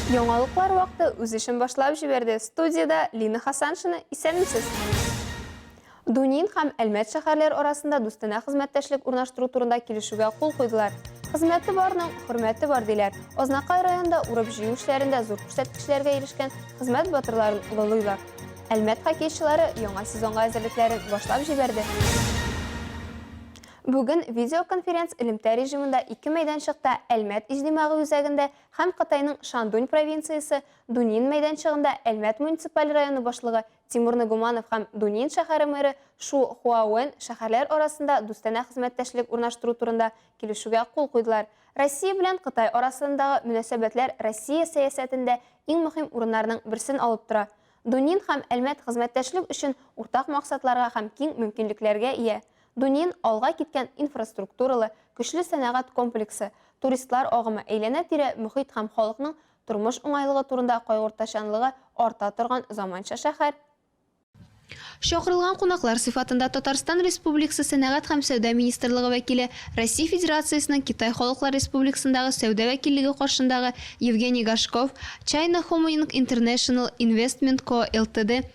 Яңалыклар вакыты үз эшен башлап җибәрде. Студиядә Лина Хасаншина. Исәнмесез! Дунин һәм Әлмәт шәһәрләре арасында дустанә хезмәттәшлек урнаштыру турында килешүгә кул куйдылар. Хезмәте барның хөрмәте бар, диләр. Азнакай районында урып-җыю эшләрендә зур күрсәткечләргә ирешкән хезмәт батырларын олылыйлар. Әлмәт хоккейчылары яңа сезонга әзерлекләрен башлап җибәрде. Бүген видеоконференц элемтә режимында ике мәйданчыкта Әлмәт иҗтимагый үзәгендә һәм Кытайның Шандунь провинциясе Дунин мәйданчыгында Әлмәт муниципаль районы башлыгы Тимур Нагуманов һәм Дунин шәһәре мэры Шу Хуаоэн шәһәрләр арасында дустанә хезмәттәшлек урнаштыру турында килешүгә кул куйдылар. Россия белән Кытай арасындагы мөнәсәбәтләр Россия сәясәтендә иң мөһим урыннарның берсен алып тора. Дунин һәм Әлмәт хезмәттәшлек өчен уртак максатларга һәм киң мөмкинлекләргә ия. Дунин, алга киткән инфраструктуралы, көчле сәнәгать комплексы, туристлар агымы, әйләнә-тирә мохит һәм халыкның тормыш уңайлыгы турында кайгыртучанлыгы арта торган заманча шәһәр. Чакырылган кунаклар сыйфатында Татарстан Республикасы Сәнәгать һәм сәүдә министрлыгы вәкиле, Россия Федерациясенең Китай Халыклар Республикасындагы сәүдә вәкиллеге каршындагы Евгений Горшков, China Homoning International Investment Co. Ltd.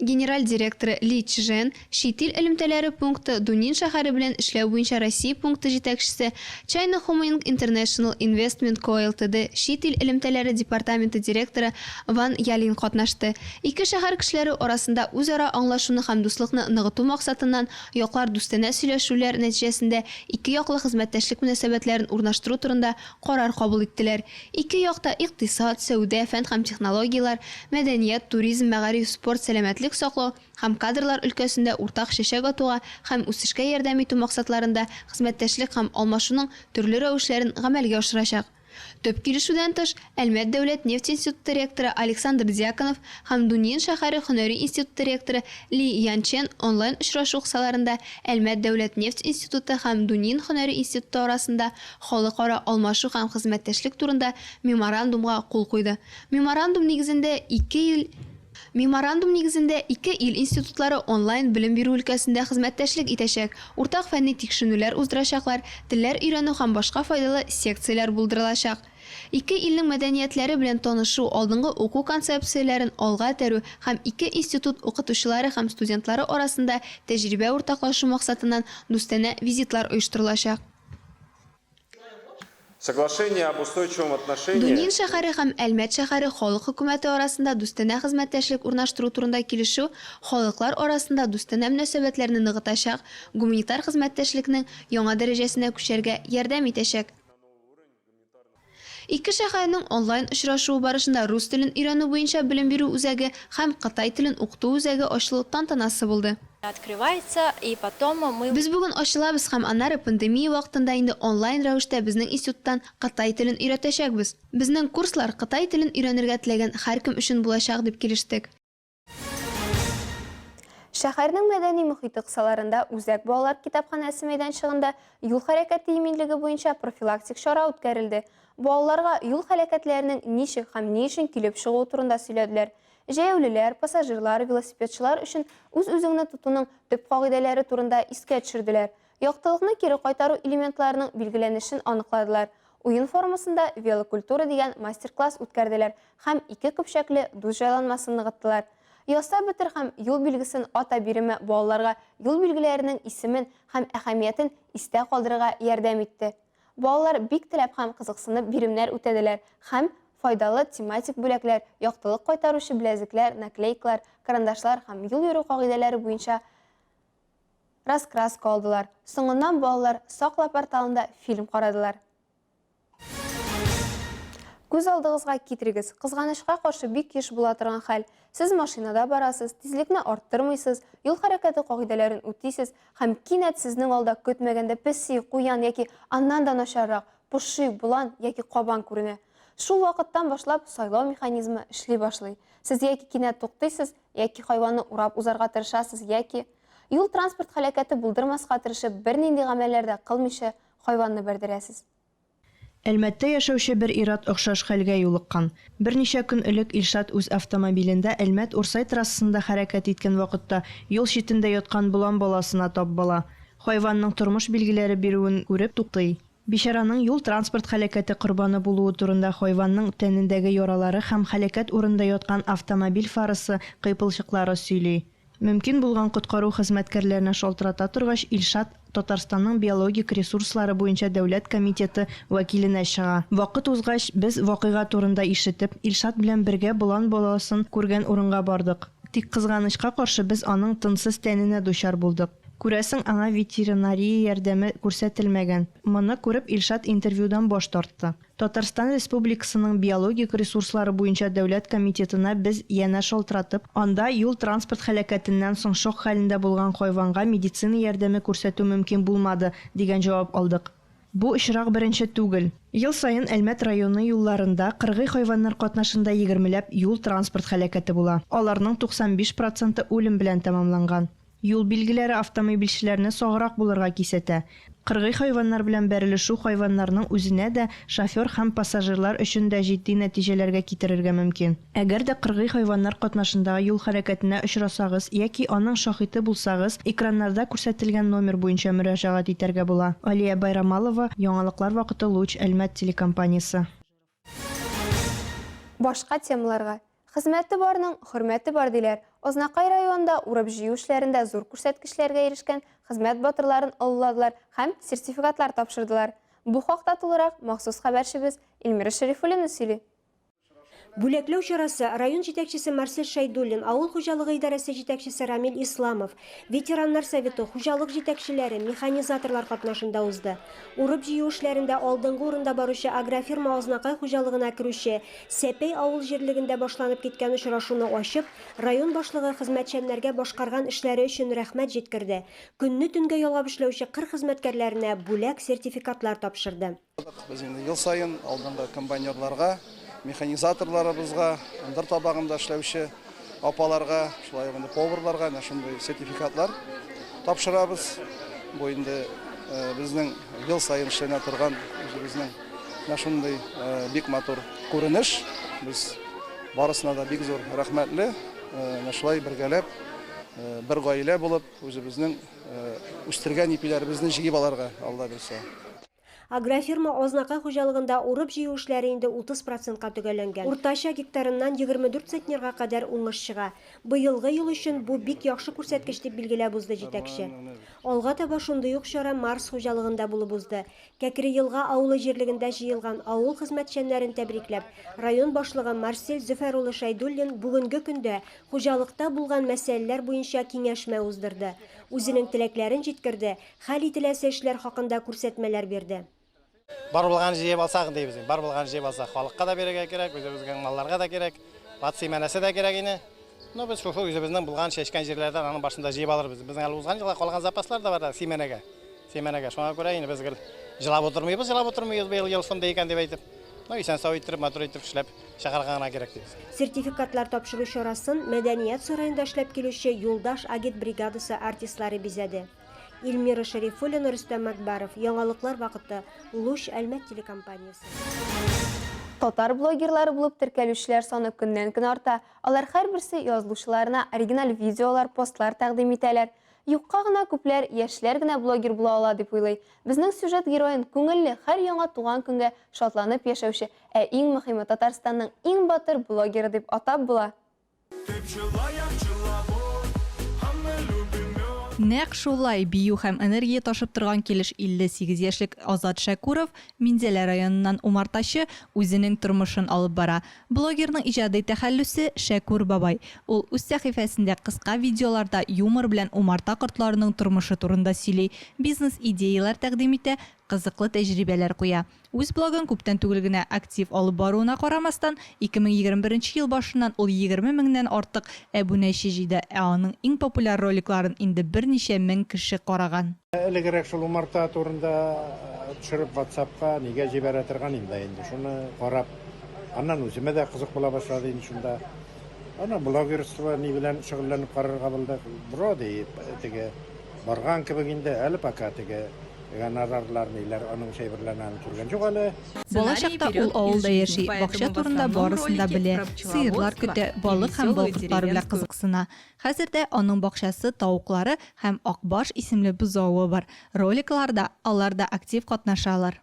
Генераль директоры Ли Чжен, чит ил элемтәләре пункты Дунин шәһәре белән эшләү буенча Россия пункты җитәкчесе, China Homoning International Investment Co. Ltd. Чит ил элемтәләре департаменты директоры Ван Ялин катнашты. Ике шәһәр кешеләре арасында үзара аңлашуны һәм дуслыкны ныгыту максатыннан яклар дустанә сөйләшүләр нәтиҗәсендә ике яклы хезмәттәшлек мөнәсәбәтләрен урнаштыру турында карар кабул иттеләр. Ике як та икътисад, сәүдә, фән һәм технологияләр, мәдәният, туризм, мәгариф, спорт, сәламәтлек саклау һәм кадрлар өлкәсендә уртак чәчәк атуга һәм үсешкә ярдәм итү максатларында хезмәттәшлек һәм алмашуның төрле рәвешләрен гамәлгә ашырачак. Төп килешүдән тыш, Әлмәт дәүләт нефть институты ректоры Александр Дьяконов һәм Дуньин шәһәре һөнәри институты ректоры Ли Янчен онлайн-очрашу кысаларында Әлмәт дәүләт нефть институты һәм Дуньин һөнәри институты арасында халыкара алмашу һәм хезмәттәшлек турында меморандумга кул куйды. Меморандум нигезендә ике ил Меморандум нигезендә ике ил институтлары онлайн белем бирү өлкәсендә хезмәттәшлек итәчәк, уртак фәнни тикшеренүләр уздырачаклар, телләр өйрәнү һәм башка файдалы секцияләр булдырылачак. Ике илнең мәдәниятләре белән танышу, алдынгы уку концепцияләрен алга этәрү һәм ике институт укытучылары һәм студентлары арасында тәҗрибә уртаклашу максатыннан дустанә визитлар оештырылачак. Соглашение об устойчивом отношении. Дунин шәһәре һәм Әлмәт шәһәре халык хөкүмәте арасында дустанә хезмәттәшлек урнаштыру турында килешү халыклар арасында дустанә мөнәсәбәтләрне ныгытачак, гуманитар хезмәттәшлекнең яңа дәрәҗәсенә күчәргә ярдәм итәчәк. Ике шәһәрнең онлайн очрашуы барышында рус телен өйрәнү буенча белем бирү үзәге һәм кытай телен укыту үзәге ачылу тантанасы булды. Открывается, и потом мы. Без бүген ачылабыз һәм аннары пандемия вакытында инде онлайн рәвештә безнең институттан кытай телен өйрәтәчәкбез. Безнең курслар кытай телен өйрәнергә теләгән һәркем өчен булачак, дип килештек. Шәһәрнең мәдәни мохите кысаларында Үзәк балалар китапханәсе мәйданчыгында юл хәрәкәте иминлеге буенча профилактик чара үткәрелде. Балаларга юл һәлакәтләренең ничек һәм ни өчен килеп чыгуы турында сөйләделәр. Җәяүлеләр, пассажирлар, велосипедчылар өчен үз-үзеңне тотуның төп кагыйдәләре турында искә төшерделәр. Яктылыкны кире кайтару элементларының билгеләнешен аныкладылар. Уен формасында Велокультура дигән мастер-класс үткәрделәр һәм ике көпчәкле дус җайланмасын ныгыттылар. Ясап бетер һәм юл билгесен ата биреме балаларга юл билгеләренең исемен һәм әһәмиятен истә калдырырга ярдәм итте. Балалар бик теләп һәм кызыксынып биремнәр үтәделәр һәм файдалы тематик бүләкләр, яктылык кайтаручы беләзекләр, наклейкалар, карандашлар һәм юл йөрү кагыйдәләре буенча Раскраска алдылар. Соңыннан балалар Сакла порталында фильм карадылар. Күз алдыгызга китерегез, кызганычка каршы бик еш була торган хәл. Сез машинада барасыз, тизлекне арттырмыйсыз, юл хәрәкәте кагыйдәләрен үтисез һәм кинәт сезнең алда көтмәгәндә песи, куян яки аннан да начаррак, поши, болан яки кабан күренә. Шул вакыттан башлап сайлау механизмы эшли башлый. Сез яки кинәт туктыйсыз, яки хайванны урап узарга тырышасыз, яки, юл-транспорт һәлакәте булдырмаска тырышып, бернинди гамәлләр дә кылмыйча, хайванны бәрдерәсез. Әлмәттә яшәүче бер ир-ат охшаш хәлгә юлыккан. Берничә көн элек Илшат үз автомобилендә Әлмәт-Урсай трассасында хәрәкәт иткән вакытта юл читендә яткан болан баласына тап була. Хайванның тормыш билгеләре бирүен күреп, туктый. Бичараның юл-транспорт һәлакәте корбаны булуы турында хайванның тәнендәге яралары һәм һәлакәт урынында яткан автомобиль фарасы кыйпылчыклары сөйли. Мөмкин булган коткару хезмәткәрләренә шалтырата торгач, Илшат Татарстанның биологик ресурслары буенча дәүләт комитеты вәкиленә чыга. Вакыт узгач, без вакыйга турында ишетеп, Илшат белән бергә болан баласын күргән урынга бардык. Тик кызганычка каршы, без аның тынсыз тәненә дучар булдык. Күрәсең, аңа ветеринария ярдәме күрсәтелмәгән. Моны күреп, Илшат интервьюдан баш тартты. Татарстан Республикасының биологик ресурслары буенча дәүләт комитетына без янә шалтыратып, анда юл-транспорт һәлакәтеннән соң шок хәлендә булган хайванга медицина ярдәме күрсәтү мөмкин булмады, дигән җавап алдык. Бу очрак беренче түгел. Ел саен Әлмәт районы юлларында кыргый хайваннар катнашында егермеләп юл-транспорт һәлакәте була. Аларның 95 проценты үлем белән тәмамланган. Юл билгеләре автомобильчеләрне саграк булырга кисәтә. Кыргый хайваннар белән бәрелешү хайваннарның үзенә дә, шофер һәм пассажирлар өчен дә җитди нәтиҗәләргә китерергә мөмкин. Әгәр дә кыргый хайваннар катнашындагы юл хәрәкәтенә очрасагыз яки аның шаһиты булсагыз, экраннарда күрсәтелгән номер буенча мөрәҗәгать итәргә була. Алия Байрамалова, Яңалыклар вакыты Луч, Әлмәт телекомпаниясе. Башка темаларга. Хезмәте барның, хөрмәте бар, диләр. Азнакай районында урып-җыю эшләрендә зур күрсәткечләргә ирешкән хезмәт батырларын олыладылар һәм сертификатлар тапшырдылар. Бу хакта тулырак махсус хәбәрчебез Эльмира Шәрифуллина сөйли. Бүләкләү чарасы район җитәкчесе Марсель Шәйдуллин, авыл хуҗалыгы идарәсе җитәкчесе Рамил Исламов, ветераннар советы, хуҗалык җитәкчеләре, механизаторлар катнашында узды. Урып-җыю эшләрендә алдынгы урында баручы Агрофирма Азнакай хуҗалыгына керүче Сәпәй авыл җирлегендә башланып киткән очрашуны ачып, район башлыгы хезмәтчәннәргә башкарган эшләре өчен рәхмәт җиткерде, көнне төнгә ялгап эшләүче кыр хезмәткәрләренә бүләк-сертификатлар тапшырды. Без инде ел саен алдынгы комбайнерларга, механизаторларыбызга, ындыр табагында эшләүче апаларга, шулай ук инде поварларга әнә шундый сертификатлар тапшырабыз. Бу инде безнең ел саен эшләнә торган үзебезнең менә шундый бик матур күренеш. Без барысына да бик зур рәхмәтле. Менә шулай бергәләп, бер гаилә булып, үзебезнең үстергән ипиләребезне җыеп алырга, Алла бирсә. Агрофирма Азнакай хуҗалыгында урып-җыю эшләре инде 30 процентка төгәлләнгән. Уртача гектарыннан 24 центнерга кадәр уңыш чыга. Быелгы ел өчен бу бик яхшы күрсәткеч, дип билгеләп узды җитәкче. Алга таба шундый ук чара Марс хуҗалыгында булып узды. Кәкре Елга авылы җирлегендә җыелган авыл хезмәтчәннәрен тәбрикләп, район башлыгы Марсель Зөфәр улы Шәйдуллин бүгенге көндә хуҗалыкта булган мәсьәләләр буенча киңәшмә уздырды. Үзенең теләкләрен җиткерде, Хәл ителәсе эшләр хакында күрсәтмәләр бирде. Бар булганын җыеп алсак, дибез инде. Бар булганын җыеп алсак, халыкка да бирергә кирәк, үзебезнең малларга да кирәк. Ат симәнәсе дә кирәк ине. Ну, без шушы үзебезнең булган чәчкән җирләрдән аның башында җыеп алырбыз. Безнең әле узган елга калган запаслар да бар симәнәгә. Симәнәгә. Шуңа күрә инде без гел җылап утырмыйбыз, җылап утырмыйбыз, быел ел шундый икән дип әйтеп. Ну, исән-сау иттереп, матур итеп эшләп чыгарга гына кирәк дибез. Сертификатлар тапшыру чарасын Мәдәният сараенда эшләп килүче Юлдаш агитбригадасы артистлары бизәде. Эльмира Шәрифуллина, Рөстәм Әкбаров, Яңалыклар вакыты, Луч, Әлмәт телекомпаниясе. Татар блогерлары булып теркәлүчеләр саны көннән-көн арта. Алар һәрберсе язылучыларына оригиналь видеолар, постлар тәкъдим итәләр. Юкка гына күпләр яшьләр генә блогер була ала дип уйлый. Безнең сюжет героен күңелле, һәр яңа туган көнгә шатланып яшәүче, ә иң мөһиме Татарстанның иң батыр блогеры дип атап була. Нәкъ шулай, бию һәм энергия ташып торган килеш 58 яшьлек Азат Шәкүров, Минзәлә районыннан умартачы, үзенең тормышын алып бара. Блогерның иҗади тәхәллүсе, Шәкүр бабай. Ул үз сәхифәсендә кыска видеоларда юмор белән умарта кортларының тормышы турында сөйли, бизнес-идеяләр тәкъдим итә, кызыклы тәҗрибәләр куя. Үз блогын күптән түгел генә актив алып баруына карамастан, 2021 ел башыннан ул 20 меңнән артык әбүнәче җыйды, ә аның иң популяр роликларын инде берничә мең кеше караган. Элегрәк шул умарта турында төшереп ватсапка нигә җибәрә торган идем дә инде, шуны карап, аннан үземә дә кызык була башлады инде шунда. Аннан блогерство ни белән шөгыльләнеп карарга булдык. Вроде теге барган кебек инде, әле пока теге. Гонорарлар ниләр, аның әйберләрен әле күргән юк әле. Балачакта ул авылда яши, бакча турында барысын да белә, сыерлар көтә, балык һәм бал кортлары белән кызыксына. Хәзер дә аның бакчасы, тавыклары һәм Акбаш исемле бозавы бар. Роликларда алар да актив катнашалар.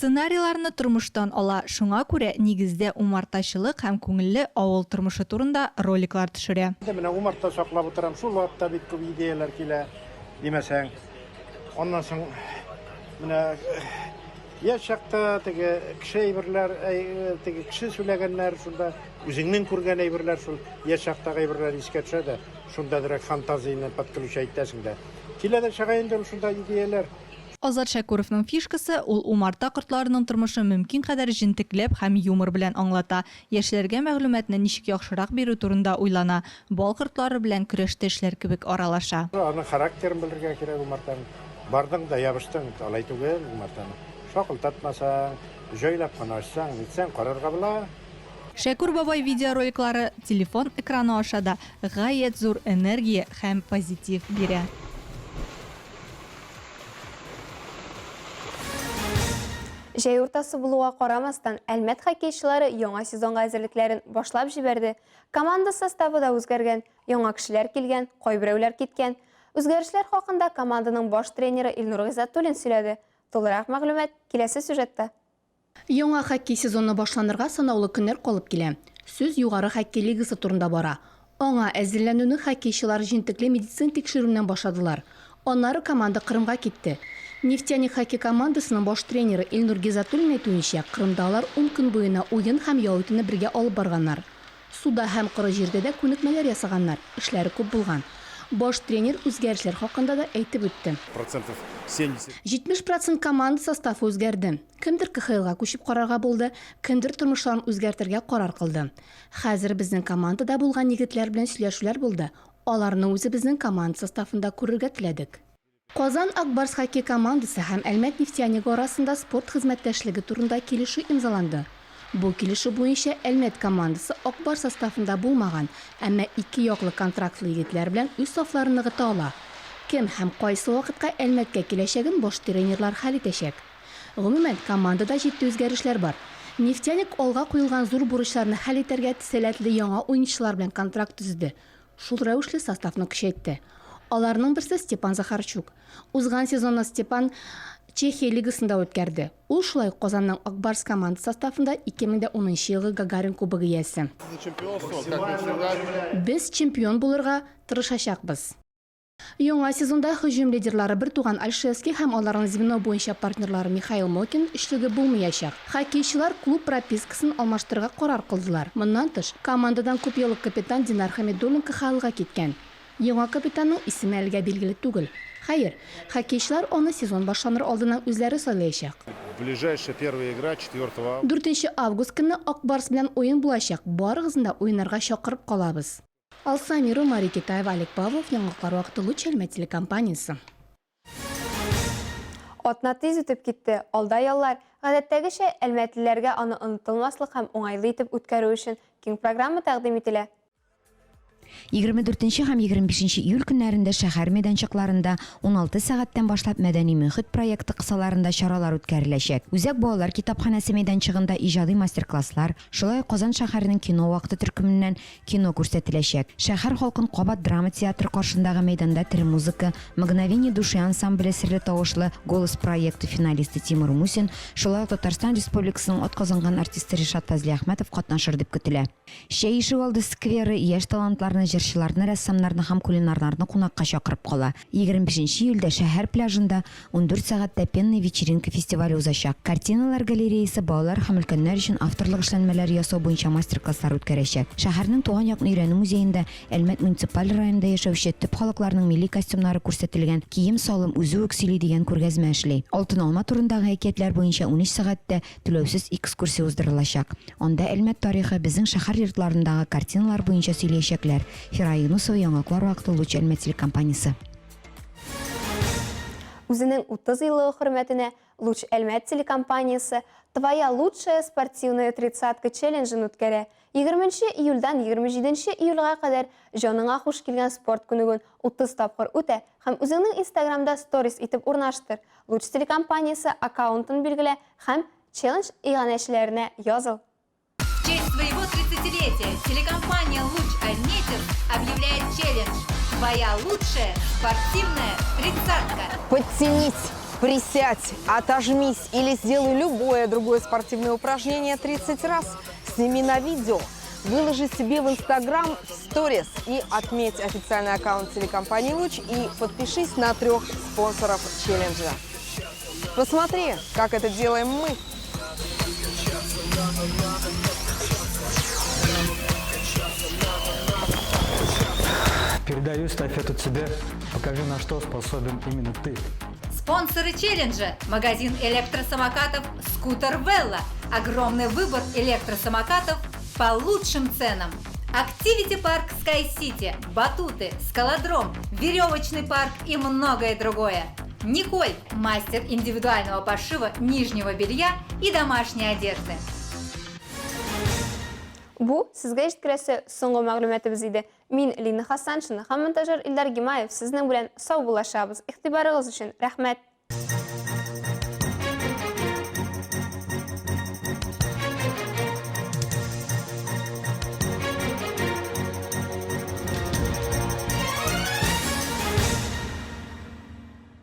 Сценарийларны тормыштан ала, шуңа күрә, нигездә, умартачылык һәм күңелле авыл тормышы турында роликлар төшерә. Инде менә умарта саклап утырам, шул вакытта бик күп идеяләр килә, димәсәң. Аннан соң менә яшь чакта теге кеше әйберләр, теге кеше сөйләгәннәр, шунда үзеңнең күргән әйберләр, шул яшь чактагы әйберләр искә төшә дә, шунда дөрәк фантазияне подключать итәсең дә. Килә дә чыга инде ул шунда идеяләр. Азат Шәкүровның фишкасы, ул умарта кортларының тормышын мөмкин кадәр җентекләп һәм юмор белән аңлата, яшьләргә мәгълүматны ничек яхшырак бирү турында уйлана, бал кортлары белән көрәштәшләр кебек аралаша. Аның характерын белергә кирәк умартаның. Бардың да ябыштың, алай түгел, умартаны шакылтатмасаң, җайлап кына ачсаң, нитсәң, карарга була. Шәкүр бабай видеороликлары телефон экраны аша да гаять зур энергия һәм позитив бирә. Җәй уртасы булуга карамастан, Әлмәт хоккейчылары яңа сезонга әзерлекләрен башлап җибәрде. Команда составы да үзгәргән, яңа кешеләр килгән, кайберәүләр киткән. Үзгәрешләр хакында команданың баш тренеры Илнур Гыйззәтуллин сөйләде. Тулырак мәгълүмат киләсе сюжетта. Яңа хоккей сезоны башланырга санаулы көннәр калып килә. Сүз Югары хоккей лигасы турында бара. Аңа әзерләнүне хоккейчылар җентекле медицин тикшерүеннән башладылар. Аннары команда Кырымга китте. Нефтяник хоккей командасының баш тренеры Илнур Гизатуллин әйтүенчә, Кырымда алар ун көн буена уен һәм ял итүне бергә алып барганнар. Суда һәм коры җирдә дә күнекмәләр ясаганнар, эшләре күп булган. Баш тренер үзгәрешләр хакында да әйтеп үтте. Процентов 70. 70 процент команда составы үзгәрде. Кемдер КХЛга күчеп карарга булды, кемдер тормышларын үзгәртергә карар кылды. Хәзер безнең командада булган егетләр белән сөйләшүләр булды, аларны үзебезнең команда составында күрергә теләдек. Казан Ак Барс хоккей командасы һәм Әлмәт Нефтяник арасында спорт хезмәттәшлеге турында килешү имзаланды. Бу килешү буенча Әлмәт командасы Ак Барс составында булмаган, әмма ике яклы контрактлы егетләр белән үз сафларын ныгыта ала. Кем һәм кайсы вакытка Әлмәткә киләчәген баш тренерлар хәл итәчәк. Гомумән, командада җитди үзгәрешләр бар. Нефтяник алга куелган зур бурычларны хәл итәргә сәләтле яңа уенчылар белән контракт төзеде. Шул рәвешле составны көчәйтте. Аларның берсе Степан Захарчук. Узган сезонны Степан Чехия лигасында үткәрде. Ул шулай ук Казанның Ак Барс командасы составында 2010 нчы елгы Гагарин Кубогы иясе. Без чемпион булырга тырышачакбыз. Яңа сезонда һөҗүм лидерлары бертуган Ольшевский һәм аларның звено буенча партнерлары Михаил Мокин өчлеге булмыячак. Хоккейчылар клуб пропискасын алмаштырырга карар кылдылар. Моннан тыш, командадан күпьеллык капитан Динар Хәмидуллин КХЛга киткән. Яңа капитанның исеме әлегә билгеле түгел. Хәер, хоккейчылар аны сезон башланыр алдыннан үзләре сайлаячак. Ближайшая первая игра четвертого августа. Дүртенче август көнне Ак Барс белән уен булачак, барыгызны да уеннарга чакырып калабыз. Алсу Әмирова, Мария Китаева, Олег Павлов, Яңалыклар вакыты, Луч Әлмәт телекомпаниясе. Атна тиз үтеп китте, алда яллар. Гадәттәгечә, әлмәтлеләргә аны онытылмаслык һәм уңайлы итеп үткәрү өчен киң программа тәкъдим ителә. 24 нче һәм 25 нче июль көннәрендә шәһәр мәйданчыкларында 16 сәгатьтән башлап Мәдәни мөхит проекты кысаларында чаралар үткәреләчәк. Үзәк балалар китапханәсе мәйданчыгында иҗади мастер-класслар, шулай ук Казан шәһәренең Кино вакыты төркеменнән Кино күрсәтеләчәк. Шәһәр халкын кабат драма театры каршындагы мәйданда тере музыка, Мгновение души ансамбле серле тавышлы Голос проекты финалисты Тимур Мусин, шулай ук Татарстан Республикасының атказанган артисты Ришат Фазлиәхмәтов катнашыр дип көтелә. Чәй ишегалды скверы яшь талантларны, җырчыларны, рәссамнарны һәм кулинарларны кунакка чакырып кала. 25 июльдә шәһәр пляжында 14 сәгатьтә Пенная вечеринка фестивале узачак. Картиналар галереясы балалар һәм өлкәннәр өчен авторлык эшләнмәләре ясау буенча мастер-класслар үткәрәчәк. Шәһәрнең Туган якны өйрәнү музеенда Әлмәт муниципаль районында яшәүче төп халыкларның милли костюмнары күрсәтелгән Кием-салым үзе үк сөйли дигән күргәзмә эшли. Алтын алма турындагы әкиятләр буенча 13 сәгатьтә түләүсез экскурсия уздырылачак. Анда Әлмәт тарихы, безнең шәһәр йортларындагы картиналар буенча сөйләячәкләр. Фирая Юнусова, Яңалыклар вакыты, Луч Әлмәт телекомпаниясе. Үзенең 30 еллыгы хөрмәтенә Луч Әлмәт телекомпаниясе Твоя лучшая спортивная тридцатка челленджын үткәрә. Егерменче июльдән 27 нче июльгә кадәр җаныңа хуш килгән спорт күнегүен 30 тапкыр үтә һәм үзеңнең Инстаграмда сторис итеп урнаштыр, Луч телекомпаниясе аккаунтын билгелә һәм челлендж иганәчеләренә языл. В честь своего 30-летия телекомпания «Луч Альметьевск» объявляет челлендж «Твоя лучшая спортивная тридцатка». Подтянись, присядь, отожмись или сделай любое другое спортивное упражнение 30 раз. Сними на видео. Выложи себе в Инстаграм в сторис и отметь официальный аккаунт телекомпании «Луч» и подпишись на трех спонсоров челленджа. Посмотри, как это делаем мы. Передаю эстафету тебе. Покажи, на что способен именно ты. Спонсоры челленджа – магазин электросамокатов «Скутер Велла». Огромный выбор электросамокатов по лучшим ценам. Активити парк Sky City, батуты, скалодром, веревочный парк и многое другое. Николь – мастер индивидуального пошива нижнего белья и домашней одежды. Бу сезгә җиткерәсе соңгы мәгълүматыбыз иде. Мин Лина Хасаншина һәм монтажер Илдар Гимаев сезнең белән саубуллашабыз. Игътибарыгыз өчен рәхмәт.